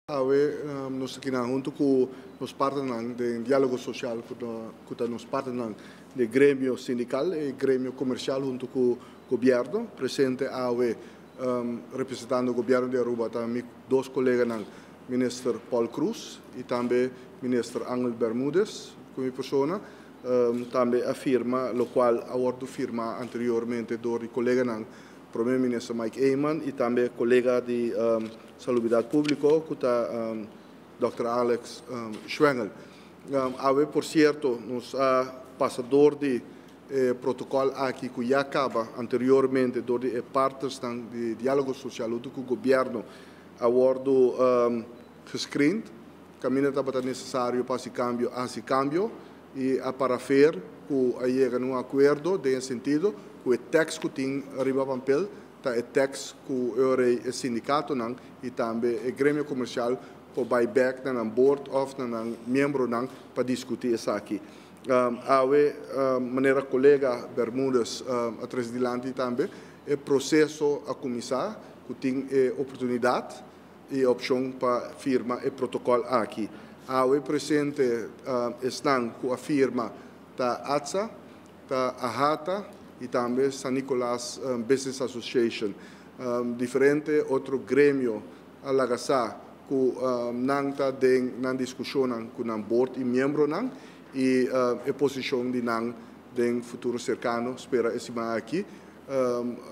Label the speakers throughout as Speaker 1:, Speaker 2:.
Speaker 1: Awe nos ta kina hunto cu nos partnernan den dialogo social, cu ta nos partnernan di gremio sindical y gremio comercial hunto cu gobierno. Presente awe, representando gobierno di Aruba, ta mi dos coleganan, Minister Paul Croes y tambe Minister Angel Bermudez, cu mi persona. Tambe a firma locual a wordo firma anteriormente door di coleganan Prome Minister Mike Eman y tambe colega di Salubridad Publico, cu ta Dr. Alex Schwengle. Awe, por cierto, nos a pasa door di e protocol aki cu ya caba anteriormente door di e partnersnan di dialogo social hunto cu gobierno a wordo gescreend. Caminda tabata necesario pa haci cambio, a haci cambio y a parafeer cu a yega na un acuerdo den sentido cu e tekst cu tin riba papel ta e tekst cu e sindicatonan y tambe e gremio comercial por bay back na nan board of na nan miembronan pa discuti esaki. Awe, manera colega Bermudez a trece dilanti tambe, e proceso a cuminsa cu tin e oportunidad y opcion pa firma e protocol aki. Awe presente esnan cu a firma ta ATSA, ta AHATA y tambe San Nicolas Business Association. Diferente otro gremio a laga sa cu nan ta den nan discusion cu nan board y miembronan y e posicion di nan den futuro cercano, spera e siman aki,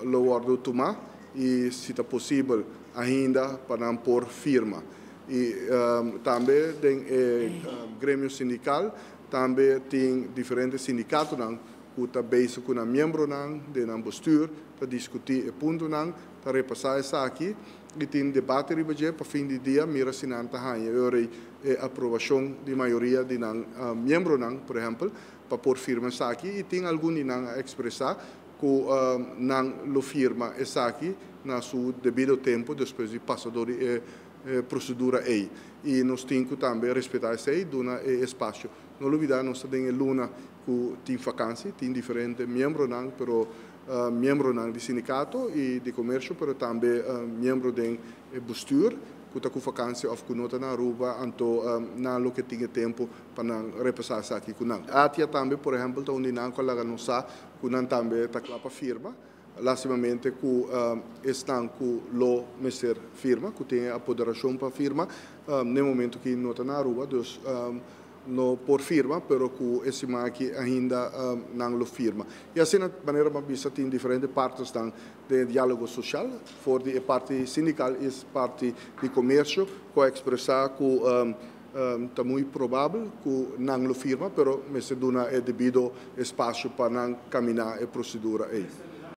Speaker 1: lo wordo tuma y si ta posibel ainda pa nan por firma. Y tambe den e gremio sindical tambe tin diferente sindicatonan cu ta bezig cu nan miembronan den nan bestuur pa discuti e puntonan, pa repasa esaki y tin debate riba dje pa fin di dia mira si nan ta haña e aprobacion di mayoria di nan miembronan, por ehempel, pa por firma esaki, y tin algun di nan a expresa cu nan lo firma esaki na su debido tempo despues di pasa door e procedura ey. Y nos tin cu tambe respeta esey, duna e espacio. No lubida, nos ta den luna cu tin vakantie, tin diferente miembronan, pero miembronan di sindicato y di comercio, pero tambe miembro den bestuur cu ta cu vakantie of cu no ta na Aruba, anto nan lo ke tin tempo pa nan repasa esaki cu nan. ATIA tambe, por ehempel, ta unda nan cu laga nos sa cu nan tambe ta cla pa firma. Lastimamente cu esnan cu lo mester firma, cu tin apoderacion pa firma, na momento cu no ta na Aruba, dus no por firma, pero cu e siman aki ainda nan lo firma. Y asina, manera mi a bisa, tin diferente partnernan den dialogo social, for di parti sindical y parti di comercio, cu a expresa cu ta mucho probabel cu nan lo firma, pero mester duna e debido espacio pa nan camina e procedura ey.